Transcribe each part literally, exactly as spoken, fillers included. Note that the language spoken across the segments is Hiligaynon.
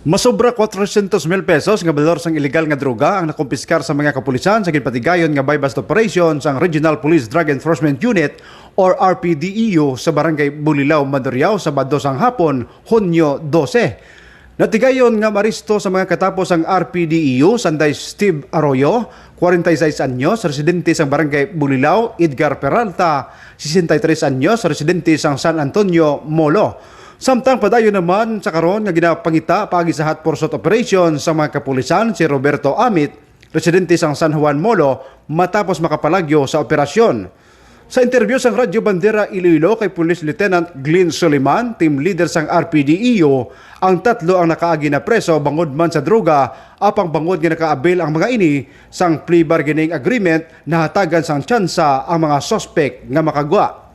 Masobra kwatrocientos mil pesos nga balor sang iligal nga droga ang nakumpiskar sa mga kapulisan sa ginpatigayon nga buy-bust operation sang Regional Police Drug Enforcement Unit or R P D E U sa Barangay Bulilao, Mandurriao, Sabado sang hapon, Hunyo dose. Natigayon nga maresto sa mga katapo sang R P D E U, sanday Steve Arroyo, kwarenta y seis anyos, residente sang Barangay Bulilao, Edgar Peralta, sesenta y tres anyos, residente sang San Antonio, Molo. Samtang padayon naman sa karon nga ginapangita paagi sa hot pursuit operation sa mga kapulisan si Roberto Amit, residente sang San Juan, Molo, matapos makapalagyo sa operasyon. Sa interview sang Radyo Bandera Iloilo kay Police Lieutenant Glenn Soliman, team leader sang R P D E U, ang tatlo ang nakaagi na preso bangod man sa droga, apang bangod nga nakaabil ang mga ini sang plea bargaining agreement, nahatagan sang tsansa ang mga suspek nga makagwa.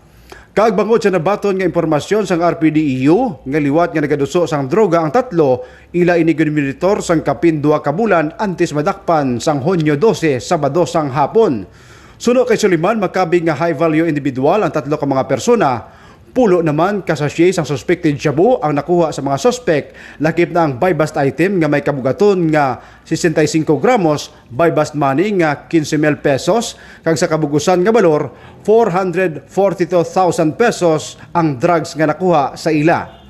Kag bangod sa nabaton nga impormasyon sang R P D E U nga liwat nga nagaduso sang droga ang tatlo, ila ini ginmonitor sang kapin duha ka bulan antes madakpan sang Hunyo dose, Sabado sang hapon. Suno kay Soliman, makabig nga high-value individual ang tatlo ka mga persona. Pulo naman ka sachet sang suspected shabu ang nakuha sa mga suspek, lakip na ang buy-bust item nga may kabugaton nga sesenta y cinco gramos, buy-bust money nga quince mil pesos, kag sa kabug-usan nga balor, four hundred forty-two thousand pesos ang drugs nga nakuha sa ila.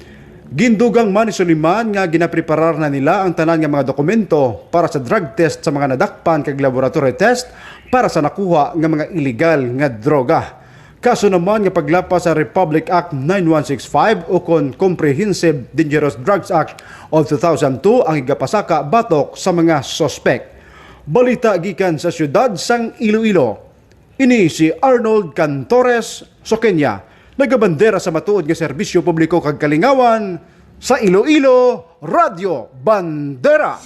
Gindugang man ni Soliman nga ginapreparar na nila ang tanan nga mga dokumento para sa drug test sa mga nadakpan kag laboratory test para sa nakuha nga mga iligal nga droga. Kaso naman nga paglapas sa Republic Act nine one six five ukon Comprehensive Dangerous Drugs Act of two thousand two ang igapasaka batok sa mga suspek. Balita gikan sa siyudad sang Iloilo. Ini si Arnold Cantores Soqueña, nagabandera sa matuod nga serbisyo publiko kag kalingawan sa Iloilo Radyo Bandera.